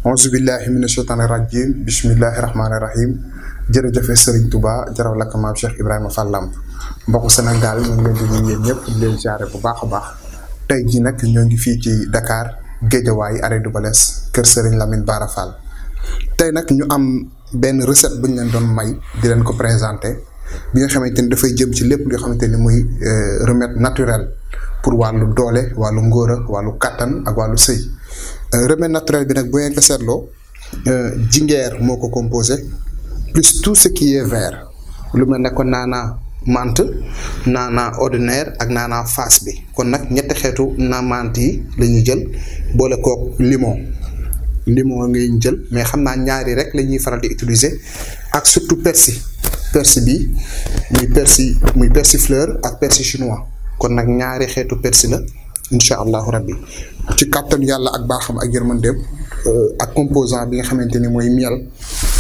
auzu billahi mina shaytaani rajim bismillahi rahmaani rahim jërëjëf Serigne Touba jaraw lakk maam Cheikh Ibrahima Fall Lamp mbokku Sénégal ñu ngi leen di nuyu yéen ñëpp di leen jaare bu baax a baax tey jii nag ñoo ngi fii ci Dakar Guédiawaye arrêt du Balès kër Serigne Lamine Bara Fall tey nag ñu am benn recette bu ñu leen doon may di leen ko présenté bi nga xamante ni dafay jëm ci lépp li nga xamante ni muy remède naturel pour wàllu doole wàllu ngóora wàllu kattan ak wàllu sëy remède naturel bi nag bu ngeen ko seetloo jinjeer moo ko composé plus tout ce qui est vert lu mel ne ko naanaa menthe naanaa ordinaire ak naanaa face bi kon nag ñetti xeetu menthe yi la ñuy jël boole kook limon ngay jël mais xam naa ñaari rek la ñuy faral di utiliser ak surtout persil bi muy persifleur ak persil chinois kon nag ñaari xeetu persil la incha allahu rabbi ci kàttan yàlla ak baaxam ak yërmandeem ak composant bi nga xamante ni mooy miel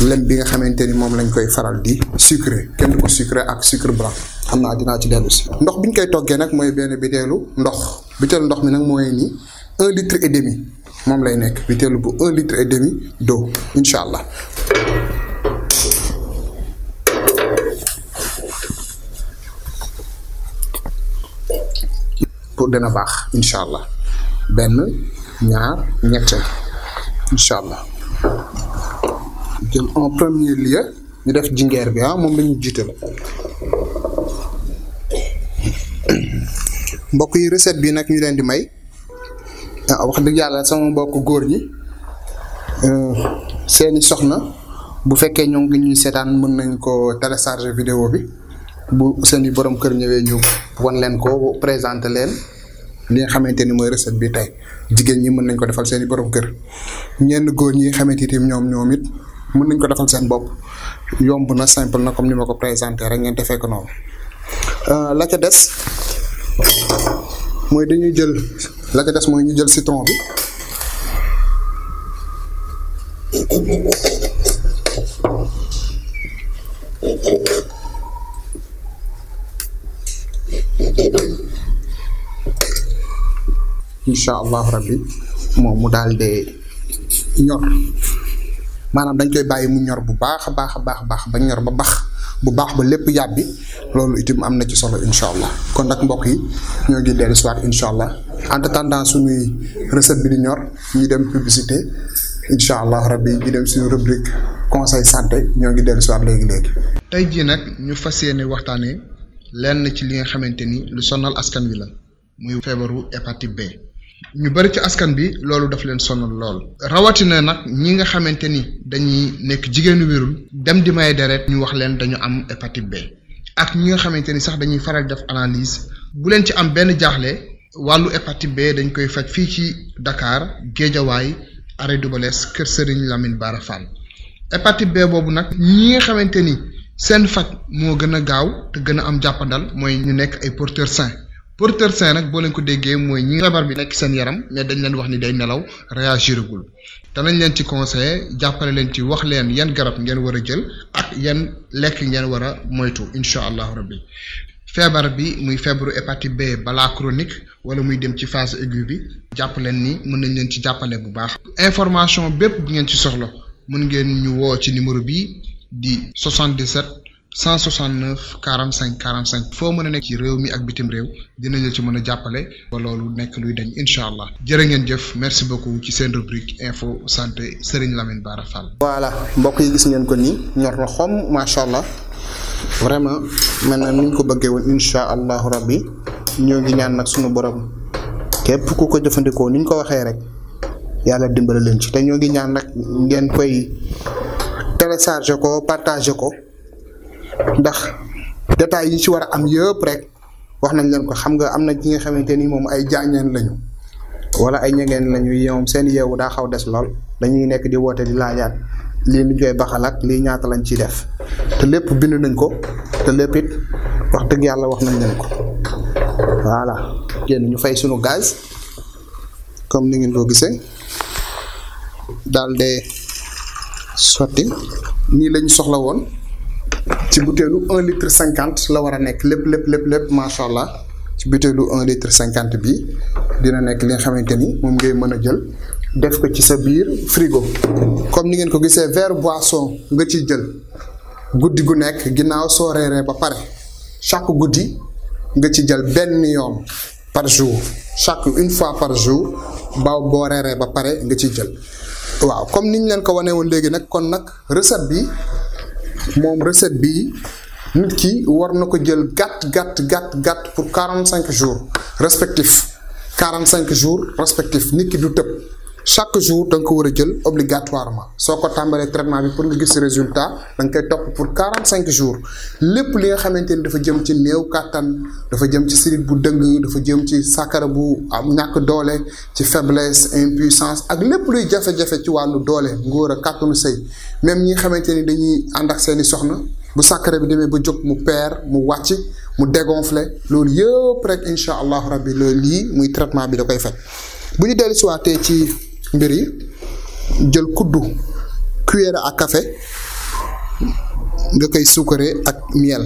lem bi nga xamante ni moom lañ koy faral di sucré kenn du ko sucré ak sucre blanc xam naa dinaa ci dellu si. ndox bi ñu koy toggee nag mooy benn biteelu ndox mi nag mooy ni 1,5 litre moom lay nekk biteelu bu 1,5 litre d'eau incha allah. pour dana baax incha allah benn ñaar ñett incha allah jël en premier lieu ñu def jinjeer bi moom la ñu jiital mbokk yi recette bi nag ñu leen di may wax dëgg yàlla sama mbokk góor ñi seeni soxna bu fekkee ñoo ngi ñuy seetaan mën nañ ko télécharger vidéo bi bu seeni borom kër ñëwee ñu wan leen ko présenter leen li nga xamante ni mooy recette bi tey jigéen ñi mën nañ ko defal seeni borom kër ñenn góor ñi nga xamante ni ñoom it mën nañ ko defal seen bopp yomb na simple na comme ni ma ko présenter rek ngeen defee ko noonu. la ca des mooy ñu jël citron bi incha allahu rabbi moom mu daal de ñor maanaam dañ koy bàyyi mu ñor bu baax a baax ba ñor ba bax bu baax ba lépp yàbbi loolu itam am na ci solo incha allah kon nag mbokk yi ñoo ngi dellu si waat incha allah en attendant suñuy recette bi di ñor ñu dem publicité incha allah rabbi ñu dem suñu rubrique conseil santé ñoo ngi dellu si waat léegi. tey jii nag ñu fas yéene waxtaanee lenn ci li nga xamante ni lu sonal askan wi la muy feebaru hépatite B. ñu bari ci askan bi loolu daf leen sonal lool rawatina nag ñi nga xamante ni dañuy nekk jigéenu wérul dem di may deret ñu wax leen dañu am hépatite B ak ñi nga xamante ni sax dañuy faral def analyse bu leen ci am benn jaaxle wàllu hépatite B dañ koy faj fii ci Dakar Guédiawaye arrêt du Balès kër Serigne Lamine Bara Fall hépatite B boobu nag ñi nga xamante ni seen faj moo gën a gaaw te gën a am jàppandal mooy ñu nekk ay porteurs sains. porteur sain nag boo leen ko déggee mooy ñi feebar bi nekk seen yaram mais dañ leen wax ni day nelaw réagiragul danañ leen ci conseiller jàppale leen ci wax leen yan garab ngeen war a jël ak yan lekk ngeen war a moytu incha allahu rabbi feebar bi muy feebaru hépatite B balaa chronique wala muy dem ci phase aiguë bi jàpp leen ni mën nañ leen ci jàppale bu baax. information bépp bu ngeen ci soxla mën ngeen ñu woo ci numéro bi di 77 169 45 45 foo mën a nekk ci réew mi ak bitim réew dinañ la ci mën a jàppale ba loolu nekk luy dañ incha allah jërë ngeen jëf merci beaucoup ci seen rubrique info santé Serigne Lamine Bara Fall. voilà mbokk yi gis ngeen ko nii ñor na xom macha allah vraiment mel na ni ñu ko bëggee woon incha allahu rabbi ñoo ngi ñaan nag suñu borom képp ku ko jëfandikoo ni ñu ko waxee rek yàlla dimbale leen ci te ñoo ngi ñaan nag ngeen koy télécharger ko partager ko. ndax détails yi ci war a am yëpp rek wax nañ leen ko xam nga am na ci nga xamante ni moom ay jaañeen lañu wala ay ñegeen lañu ñoom seen yeewu daa xaw des lool dañuy nekk di woote di laajaat lii ñu koy baxal ak lii ñaata lañ ciy def te lépp bind nañ ko te lépp it wax dëgg yàlla wax nañ leen ko voilà génn ñu fay sunu gaz comme ni ngeen ko gisee daal de sotti nii lañ soxla woon. ci butéelu 1,50 litre la war a nekk lépp macha allah ci butéelu 1,50 litre bi dina nekk li nga xamante ni moom ngay mën a jël def ko ci sa biir frigo comme ni ngeen ko gisee verre boisson nga ciy jël guddi gu nekk ginnaaw soo reeree ba pare chaque guddi nga ci jël benn yoon par jour chaque une fois par jour boo reeree ba pare nga ciy jël waaw comme niñ leen ko wane woon léegi nag kon nag recette bi nit ki war na ko jël gàtt pour 45 jours respectifs 45 jours respectifs nit ki du tëb chaque jour da nga ko war a jël obligatoirement soo ko tàmbalee traitement bi pour nga gis résultat da nga koy topp pour 45 jours lépp li nga xamante ni dafa jëm ci néew kàttan dafa jëm ci sirit bu dëng dafa jëm ci sàkkara bu am ñàkk doole ci faiblesse impuissance ak lépp luy jafe-jafe ci wàllu doole ngóor a kàttanu sëy même ñi nga xamante ni dañuy ànd ak seeni soxna bu sàkkara bi demee ba jóg mu peer mu wàcc mu dégonflé loolu yëpp rek incha allahu rabbi loolu lii muy traitement bi da koy faj bu ñu dellu siwaatee ci mbir yi jël kuddu cuillère à café nga koy suukaree ak miel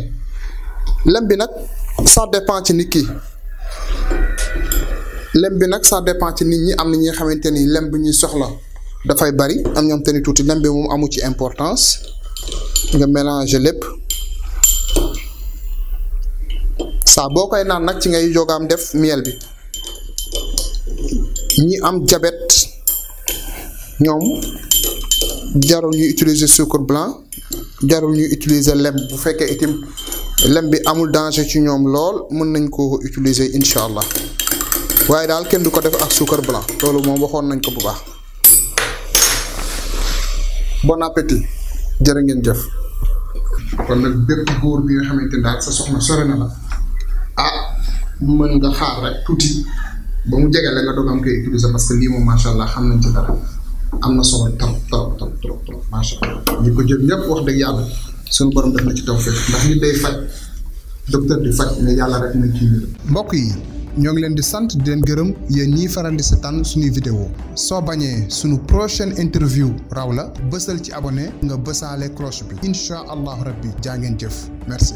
lem bi nag ça dépend ci nit ki lem bi nag ça dépend ci nit ñi am na ñi nga xamante ni lem bi ñuy soxla dafay bari am ñoom te ni tuuti lem bi moom amu ci importance nga mélanger lépp saa boo koy naan nag ci ngay jogaam def miel bi ñi am diabète ñoom jarul ñuy utiliser sucre blanc jarul ñuy utiliser lem bu fekkee itam lem bi amul danger ci ñoom lool mën nañ ko utiliser incha allah waaye daal kenn du ko def ak sucre blanc loolu moom waxoon nañ ko bu baax. bon appétit jërë ngeen jëf. kon nag bépp góor bi nga xamante ne daal sa soxna sore na la mën nga xaar rek tuuti ba mu jege la nga doog am koy utiliser parce que lii moom macha allah xam nañ ci dara. am na solo trop macha allah ñi ko jël ñëpp wax dëgg yàlla suñu borom def na ci tawfeex ndax nit day faj docteur di faj mais yàlla rek nañ ciy mbokk yi ñoo ngi leen di sant di leen gërëm yéen ñiy faral di seetaan suñuy vidéo soo bañee suñu prochaine interview raw la bësal ci abonné nga bësaale cloche bi incha allahu rabbi jaa ngeen jëf merci.